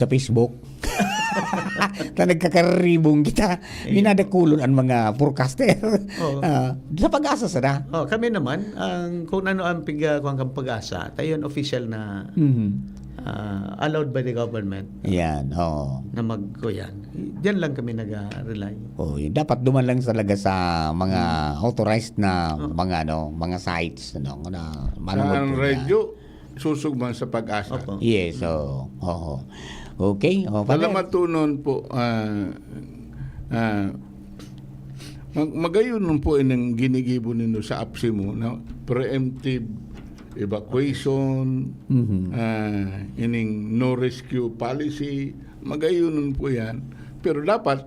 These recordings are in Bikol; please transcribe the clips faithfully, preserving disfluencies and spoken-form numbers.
sa Facebook. Na nagkakaribong kita. Minadakulon ang mga forecaster. Oo. Ah, sa PAGASA sana. Oh, kami naman, ang kung ano ang pig, ah, kuwan kang PAGASA, tayo yun official na Mhm. ah, allowed by the government Yan, oo. na magkuyan. Diyan lang kami nag-rely. Oh, yun. Dapat duman lang talaga sa mga authorized na mga ano, mga sites, ano, na Ang manunod po niya. radyo, susugman sa PAGASA. Opo. Yes, oo. Oo. Okay, oh, Father. Palamatunon po, ah, ah, mag- magayon nun po inang ginigibo nindo sa APSEMO na preemptive evacuation, Mhm. ah, ining no rescue policy, magayon nun po yan. Pero dapat,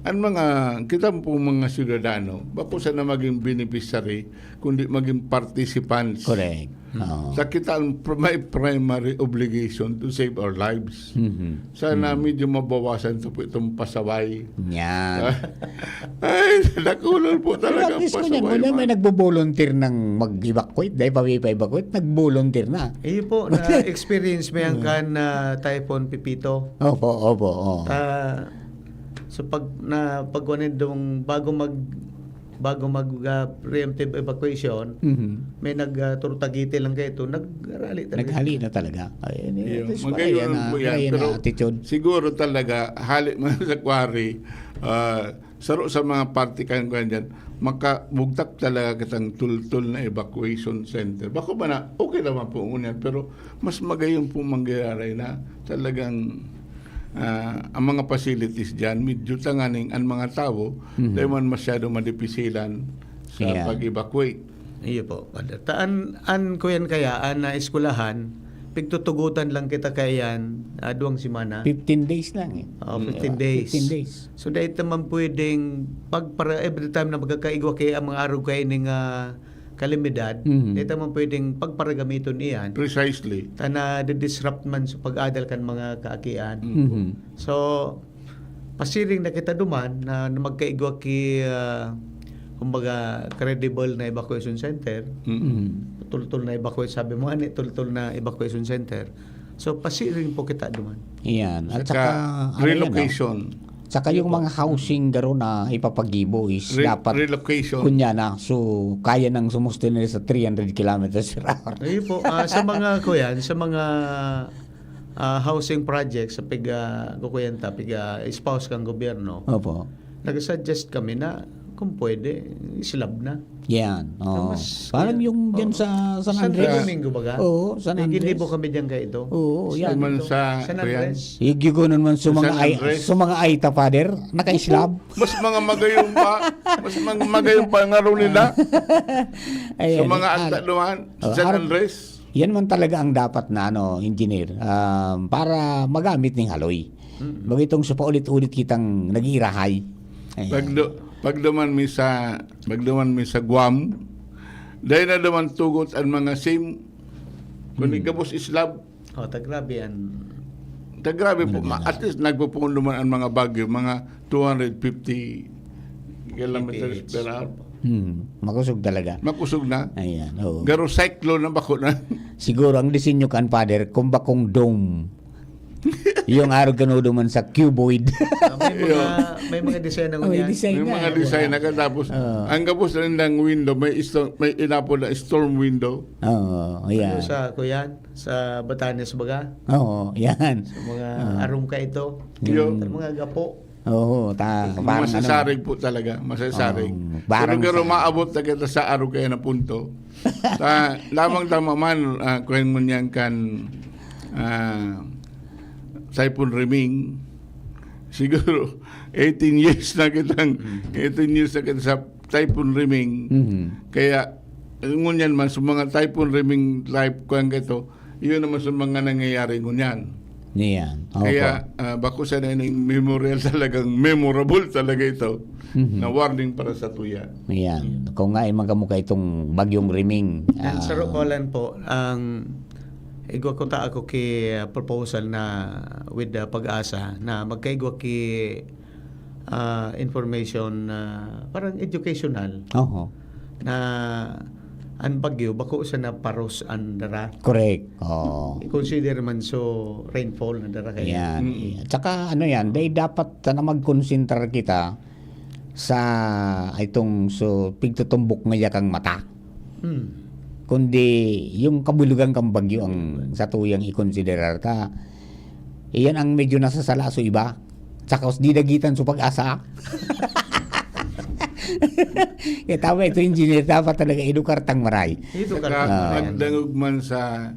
ang mga, kita po mga syudadano, bako sana maging beneficiary, kundi maging participants. Correct. Oo. Sa kita ang pr- may primary obligation to save our lives. Mhm. Sana medyo mabawasan to po itong pasaway. Yan. Ay, nakulol po Pero talaga at ang least, kunya, pasaway. kunya may man. nagbo-volunteer ng mag-evacuate. Dahil pa pa-evacuate, nag-volunteer na. Iyo po, na-experience mo yan kan ah, Typhoon Pepito. Opo, opo. Oh. Ah, so pag na pagkuhanin dong bago mag bago mag ah, preemptive evacuation, Mhm. may nag ah, turtagite lang kayo ito, nagrally talaga. Naghali na talaga. Ay, Iyo, this is magayon yan, po ah, yan. yan Pero na attitude. siguro talaga, hali man sa quarry, ah, saro sa mga parte kan kuwan dyan, makabugtak talaga kitang tultol na evacuation center. Bako ba na, okay naman po ngunyan, pero mas magayon po mangyayari na talagang ah, ang mga facilities dyan, medyo tanganing ang mga tao, Mhm. dahil man masyado madipisilan sa Yeah. pag-evacuate. Iyo po, Father. Taan, an kuyan kaya, an ah, eskwelahan, pigtutugutan lang kita kayan, ah, duwang semana. Fifteen days lang eh. Oh, fifteen days. Fifteen days. So, dahil naman pwedeng, pag para every time na magkakaigwa kaya ang mga arog kayo ning ah, kalamidad, Mhm. dahil naman pwedeng pagparagamiton iyan. Precisely. Tana disrupt man sa pag-adal kan mga kaakian. Mhm. So, pasiring na kita duman na, na magkaigwa ki, ah, kumbaga, credible na evacuation center. Mm. Mhm. Tultol na evacuation, sabi mo, ani, tultol na evacuation center. So, pasiring po kita duman. Yan. At Saka, saka, ano yan, relocation. no? Saka yung mga housing garo na ipapagibo is Re- dapat relocation. kunya na. So, kaya nang sumustenir sa three hundred kilometers per hour. Ayun po, ah, sa mga kuyan, sa mga ah, housing projects sa piga kukuyan ta, piga espouse kang gobyerno, Opo. nag-suggest kami na kung pwede, slab na. Yan. Oo. Mas, Parang yan. yung dyan Oo. sa San San Andres. Domingo baga? Oo, San May Andres. ginibo kami dyan kayo ito. Oo, yan. Naman sa, San kuyan. Andres. Igigo naman sa Sa mga San ay, Andres. sa mga ay ta, Father, naka-slab. Mas mga magayon pa. Mas mga magayon pa ang araw nila. Ayan. Sa mga Ah, agda naman. Oh, San arab- Andres. Yan man talaga ang dapat na ano, engineer, um, para magamit ning haloy. Bagay itong sa paulit-ulit kitang nag-iirahay. Ayan. Pag, do, pag duman mi sa pag duman mi sa Guam, dahil na duman tugot ang mga sim. Kung Hmm. igabos islab, Oh, tagrabe yan. tagrabe po. Ano Ma, na? At least nagpupungon duman ang mga bagyo, mga two hundred fifty kilometers K P H. per hour. Hmm, makusog talaga. Makusog na. Ayan, oo. Garo cyclone na bako na. Siguro ang disenyo kan, Father, kung bakong dome. Yung arog kano duman sa cuboid. Ah, may mga may mga design na Oh, may ngunyan. design May na. mga design na katapos. Oo. Ang gabos na nindang window, may, isto, may inapod na storm window. Oo, Ano yan. sa kuyan? Sa Batanes baga? Oo, yan. Sa mga Ah. arong ka ito. Yo. Sa mga gapo. Oo, ta, parang ano. Masasarig po talaga, masasarig. Oh, Pero parang garo sa- maabot na kita sa araw kaya na punto. Ta, lamang tama man, ah, kuhen mo niyan kan ah, Typhoon Riming. Siguro, eighteen years na kitang, eighteen years na kita sa Typhoon Riming. Mhm. Kaya, ngunyan man, sa mga Typhoon Riming type, kuhan ka ito, yun naman sa mga nangyayari ngunyan. Niyan. Opo. Kaya, ah, bako sana ining memorial talagang memorable talaga ito Mhm. na warning para sa tuya. Yan. Kung nga, imang kamo ka itong bagyong riming. Yan, ah, sa Rocolan po, ang igwa ko ta ako ki ah, proposal na with the PAGASA na magkaigwa ki ah, information na parang educational Oho. na Ang bagyo, bako sa naparos ang dara. Correct. Oo. I-consider man so rainfall na dara kaya. Yan. Mm. At saka, ano yan, dahil dapat sana magkonsentrar kita sa itong so pigtutumbok ngaya kang mata. Hmm. Kundi yung kabulogan kang bagyo ang satuyang ikonsiderar ta. Iyan ang medyo nasasala so iba. Saka di dagitan so pag-asa. Kaya tama ito, engineer. Dapat talaga edukar tang maray. Ito ka Saka, Ah. nagdangog man sa,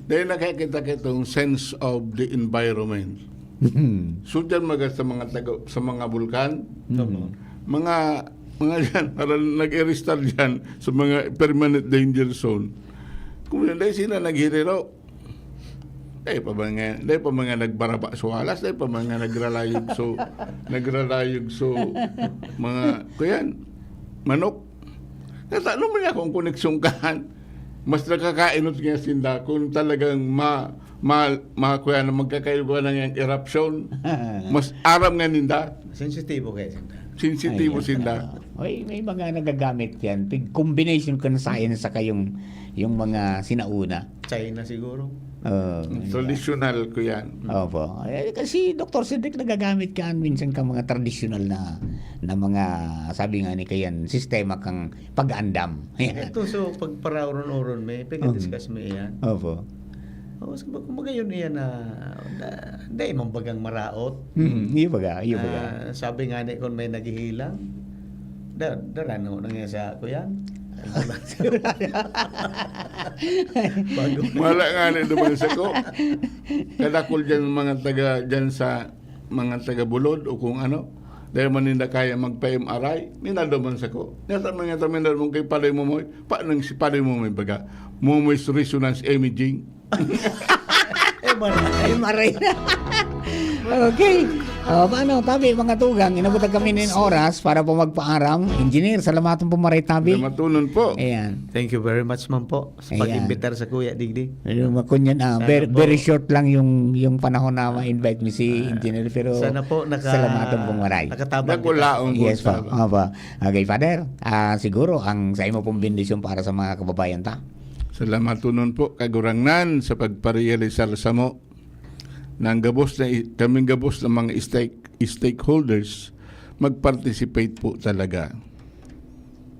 dahil nakikita kitong sense of the environment. So, dyan maga sa mga taga, sa mga bulkan, Mm. mga, mga dyan, parang nag-i-restart dyan sa mga permanent danger zone. Kung hindi sila naghiriro, dai pa man nga, dai pa man nga nagbaraba sa walas, dai pa man nga nagralayog so, nagralayog so, mga, kuyan, manok. Nasa, ano man ako ang koneksyon kahan? Mas nakakainot nga sinda kung talagang ma-, ma-, ma-, kuya na magkakaiba na nga eruption. Mas aram nga ninda. Sensitibo kaya sinda. Sensitibo Ay, sinda. Oy, may mga nagagamit yan. Pig-, combination kan science saka yung, yung mga sinauna. China siguro. Oo, Yung yan. Traditional ko yan. Opo. Eh, kasi Doktor Cedric nagagamit ka minsan ka mga traditional na, na mga, sabi nga ni Kayan, sistema kang pag-aandam. Ito, so, pagparaoron-oron, may pag-discuss mo iyan. Opo. O, mas kumbaga yun iyan na, na, dai man bagang maraot. Mm, iyo baga, iyo baga. Ah, sabi nga ni, kung may naghihilang, da-, darano na nga sa ako yan. Bago. Wala nga na duman sa ko. Kadakol dyan mga taga, dyan sa mga taga Bulod o kung ano. Dahil man ninda kaya magpa-M R I, minado man sa ko. Nasa mga tamindan mong kay Paday Momoy, pa nang si Paday Momoy baga. Momoy's resonance imaging. Eh, maray. Ay, maray. Okay. O, paano, tabi, mga tugang, inabutan kami nin oras para po magpaaram. Engineer, salamaton po, maray tabi. Salamatonon po. Ayan. Thank you very much, man po, sa Ayan. pag-imbitar sa Kuya Digdi. Ayun, makunyan, ah, Sana very, po. very short lang yung, yung panahon na ma-invite mi si Ah, Engineer, pero sana po naka-, salamatan pong maray. nakatabang Nakulaon kita. po Yes, po. sana. Opo. Okay, Father, ah, siguro ang sa imo pong bendisyon para sa mga kababayan ta. Salamatonon po, Kagurangnan, sa pagparealisar samo na ang gabos na i-, kaming gabos na mga stake-, stakeholders, mag-participate po talaga.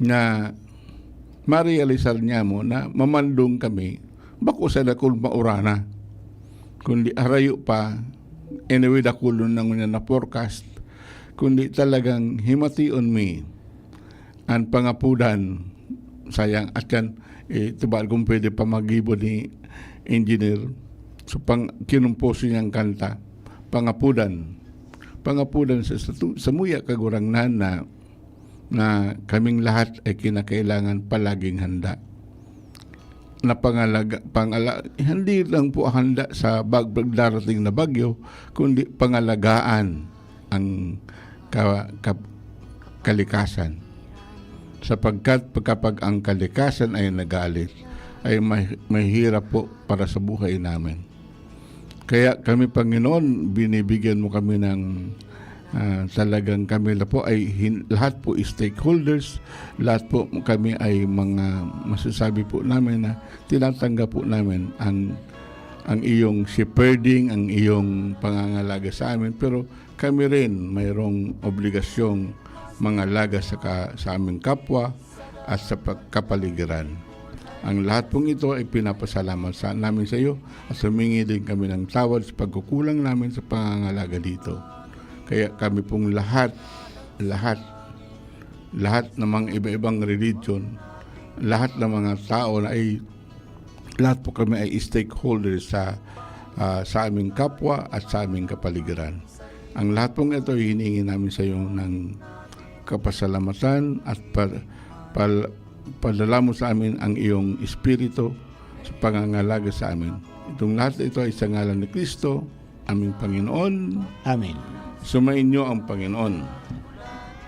Na marealisar niya mo na mamandong kami, bako sa dakul maurana, kundi harayo pa, anyway, dakul na ngunyan na forecast, kundi talagang himation mi an pangapudan. Sayang, at yan, eh, tubal kung pwede pa magibo ni Engineer. So, pang, kinumposo niyang kanta, Pangapudan. Pangapudan sa, sa tu-, samuya, Kagurangnan, na, na kaming lahat ay kinakailangan palaging handa. Na pangalaga-, pangala-, hindi lang po handa sa bag-, darating na bagyo, kundi pangalagaan ang ka-, ka-, kalikasan. Sapagkat kapag ang kalikasan ay nagalit, ay mah-, mahirap po para sa buhay namin. Kaya kami, Panginoon, binibigyan mo kami ng, ah, talagang kami la po ay hin-, lahat po stakeholders, lahat po kami ay mga, masasabi po namin na tinatanggap po namin ang, ang iyong shepherding, ang iyong pangangalaga sa amin. Pero kami rin mayroong obligasyong mangalaga sa ka-, sa aming kapwa at sa pag-, kapaligiran. Ang lahat pong ito ay pinapasalamat sa, namin sa iyo at humingi din kami ng tawad sa pagkukulang namin sa pangangalaga dito. Kaya kami pong lahat, lahat, lahat ng mga iba-ibang religion, lahat ng mga tao na ay, lahat po kami ay stakeholders sa, ah, sa aming kapwa at sa aming kapaligiran. Ang lahat pong ito, hiningi namin sa iyo ng kapasalamatan at pa-, pal-, padala mo sa amin ang iyong Espiritu sa pangangalaga sa amin. Itong lahat na ito ay sa ngalan ni Kristo, aming Panginoon. Amen. Sumainyo ang Panginoon.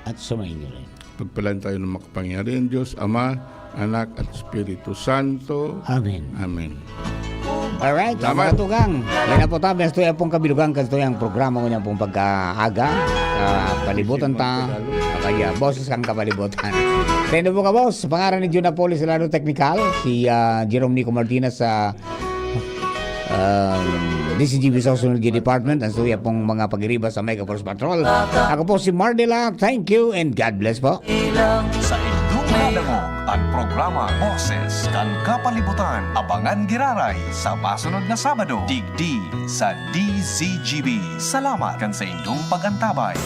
At sumainyo rin. Pagpalan tayo ng makapangyarihan Diyos, Ama, Anak, at Espiritu Santo. Amen. Amen. Alright, Salamat. Mga tugang. Yan na po tabi. Ito yung pong kabilugan, kasi ito yung programa ko niya pong pagkaaga. Ah, kalibutan ta. Kaya, boses kang kabalibutan. Ano po ka, boss? Pangaran ni Jun Apoli sa Lado Technical, si ah, Jerome Nico Martinez sa um, D C G B sa Susunod Department, ang suya pong mga pagiriba sa Mega Force Patrol. Ako po si Mardela. Thank you and God bless po. Sa inyong nadangog ang programa Boses kan Kapalibutan. Abangan giraray sa masunod na Sabado, digdi sa D Z G B. Salamat kan sa inyong pag-antabay.